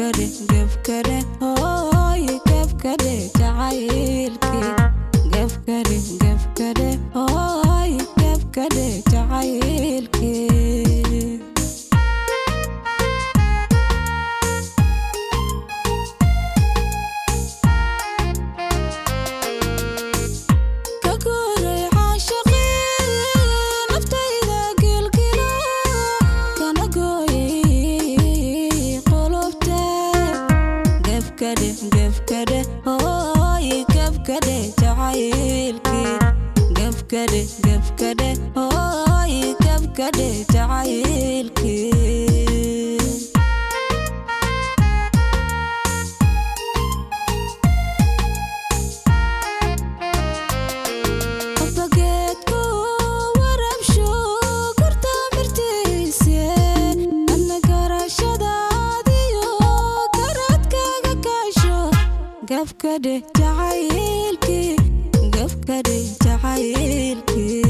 Gabkadhe gabkadhe hooy gabkadhe jacaylkii, gabkadhe gabkadhe hooy gabkadhe jacaylkii. Ka guuray caashaqii naftayda gilgilo, kana gooyay qulubta. Gabkadhe gabkadhe hooy gabkadhe jacaylkii, gabkadhe gabkadhe hooy gabkadhe jacaylkii. Qofba geedku warabsho korta mirtiise, adna garashadaadiyo garadkaaga kaasho. Gabkadhe jacaylkii, gabkadhe jacaylkii.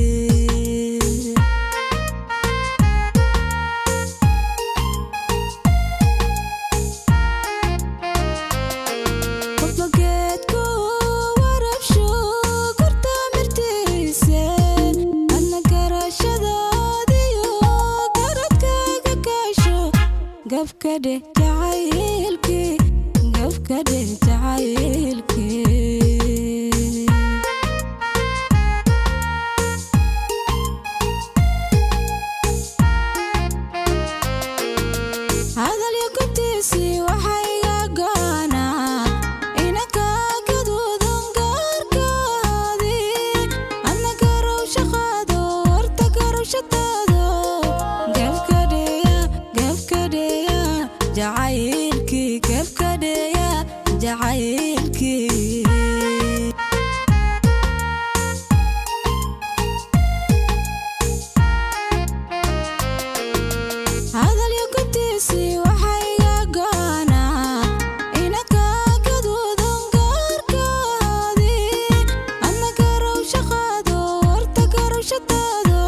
Qofba geedku warabsho korta mirtiise, adna garashadaadiyo garadkaaga kaasho. Gabkadhe jacaylkii, gabkadhe jacaylkii. Hadalyo guntiisii waxayga go'anaa inanka gaduudan gaarkaadii, adna garowsha qaado horta garowshataado. Gabkadheya gabkadheya jacaylkii, gabkadheya jacaylkii. Hadalyo guntiisii waxayga go'anaa inanka gaduudan gaarkaadii, adna garowsha qaado horta garowshataado.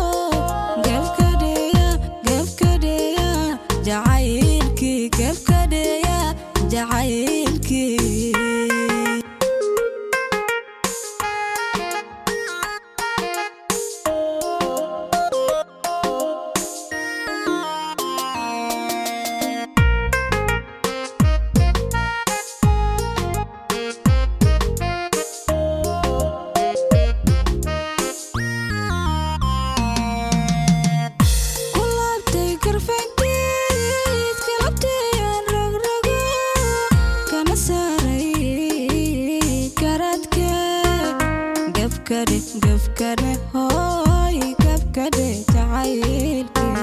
Gabkadheya gabkadheya jacaylkii, gabkadheya jacaylkii. Ku laabtay garfayntiid galabtayaan rogrogo, kana saaray garadka. Gabkadhe gabkadhe hooy gabkadhe jacaylkii,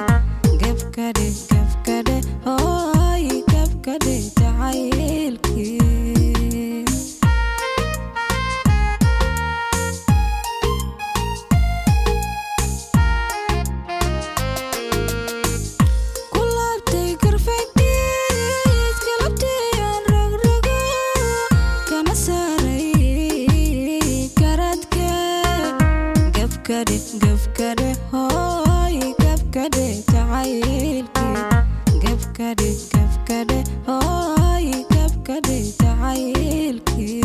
gabkadhe gabkadhe hooy gabkadhe jacaylkii. Ku laabtay garfayntiid galabtayaan rogrogo, kana saaray garadka. Gabkadhe gabkadhe hooy gabkadhe jacaylkii, gabkadhe gabkadhe hooy gabkadhe jacaylkii.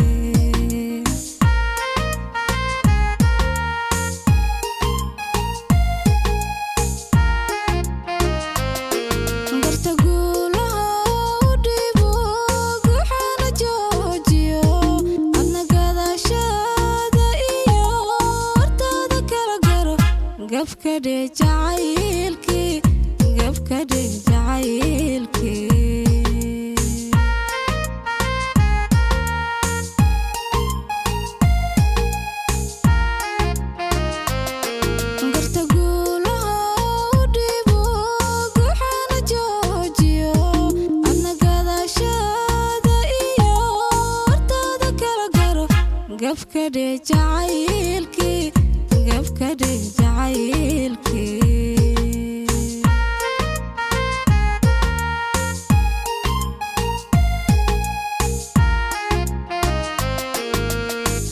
Garta guulaha u dhibo guuxana joojiyo, adna gadaashaada iyo hortaada kala garo. Gabkadhe jacaylkii, gabkadhe jacaylkii. Garta guulaha u dhibo guuxana joojiyo, adna gadaashaada iyo hortaada kala garo. Gabkadhe jacaylkii, gabkadhe jacaylkii.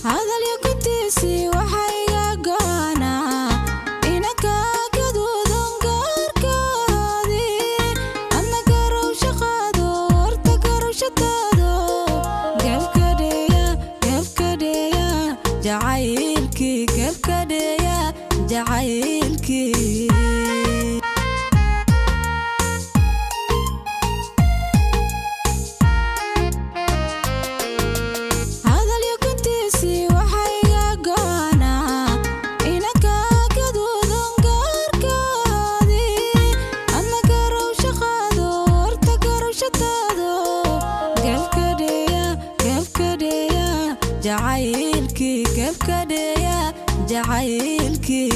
Hadalyo guntiisii waxayga go'anaa inanka gaduudan gaarkaadii, adna garowsha qaado horta garowsha. Jacaylkii gebkadheeya, jacaylkii.